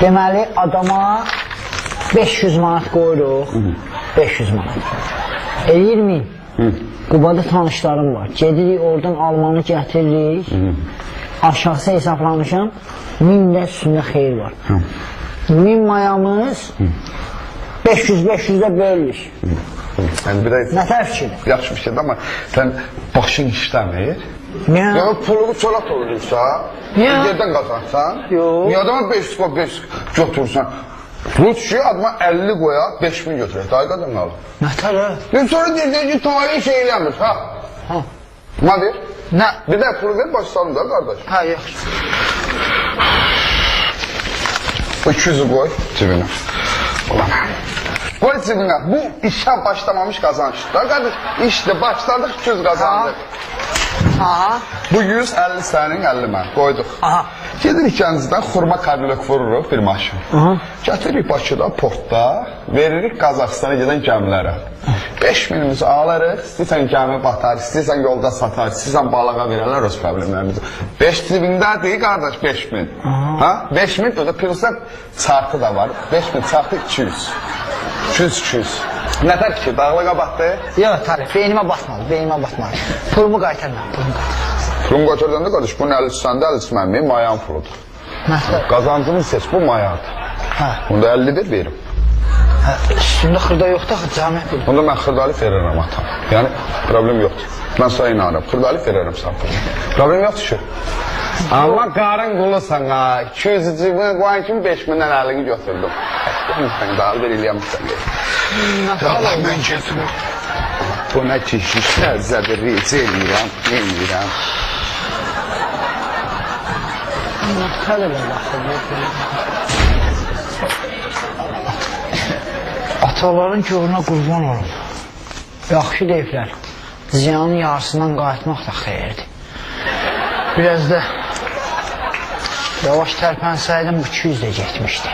Deməli, adama 500 manat qoyuruq. 500 manat. Eləyir 1000. Qubada tanışlarım var. Gedirik oradan almanı gətiririk. Aşağısı hesablamışam. 1000 də üstündə xeyir var. 1000 mayamız 500-500-də bölürük. Yəni bir Nə tərəf fikirdir? Yaxşı bir şeydir, amma sən başın işləmir. Niyə? Yəni pulunu çölə tollayırsan, Niyə? Yerdən qazansan. Yox. Niyə adama 500 qoy, 500 götürürsən? Pulu ki, adama 50 qoya, 5000 götürür. Daha qadın alır. Nə tərəf? Bir sonra deyir ki, tayı şey eləmir. Ha. Ha. Nə deyir? Nə? Bir də pulu ver, baş salım da qardaş. Hə, yaxşı. Bu 200-ü qoy cibinə. Ulan. Qoy cibinə. Bu işə başlamamış qazançdır. Da qardaş, işdə başladıq, 200 qazandıq. Aha. Bu 100, 50 sənin, 50 mən. Qoyduq. Aha. Gedirik Gəncədən xurma kabilok vururuq bir maşın. Aha. Gətiririk Bakıda, portda, veririk Qazaxıstana gedən gəmilərə. 5000-imizi alırıq, istəyirsən gəmi batar, istəyirsən yolda satar, istəyirsən balığa verərlər öz problemlərimizi. 5 cibindədir qardaş, 5000. Ha? 5000, özə plusda çarxı da var. 5000 çarxı 200. 200, 200. Nətər ki, dağlığa batdı? Yox, Tarif, beynimə batmadı, beynimə batmadı. Pulumu qaytar mən, pulumu qaytar. Pulum götürdəndə qardaş, bunun 50 səndə, 50 mənim, mayan puludur. Nətər? Qazancımız seç, bu mayadır. Hə. Bunda 50-dir verim. Hə, üstündə xırda yoxdur axı, cəmiyyət bilir. Onda mən xırdalif verərəm atam. Yəni, problem yoxdur. Mən sana inanıram, xırdalif verərəm sənə pulunu. Problem yoxdur ki. Amma qarın qulusan ha, 200 cibinə qoyan kimi 5000-dən 50-ni götürdüm. Sən daha bir eləyəmişsən. Allah, mən gedirəm. Bu nə ki, şərzədir, recə eləyirəm, eləyirəm. Nətər elə baxır. Ataların goruna qurban olum. Yaxşı deyiblər. Ziyanın yarısından qayıtmaq da xeyirdir. Biraz da yavaş tərpənsəydim bu 200 də getmişdi.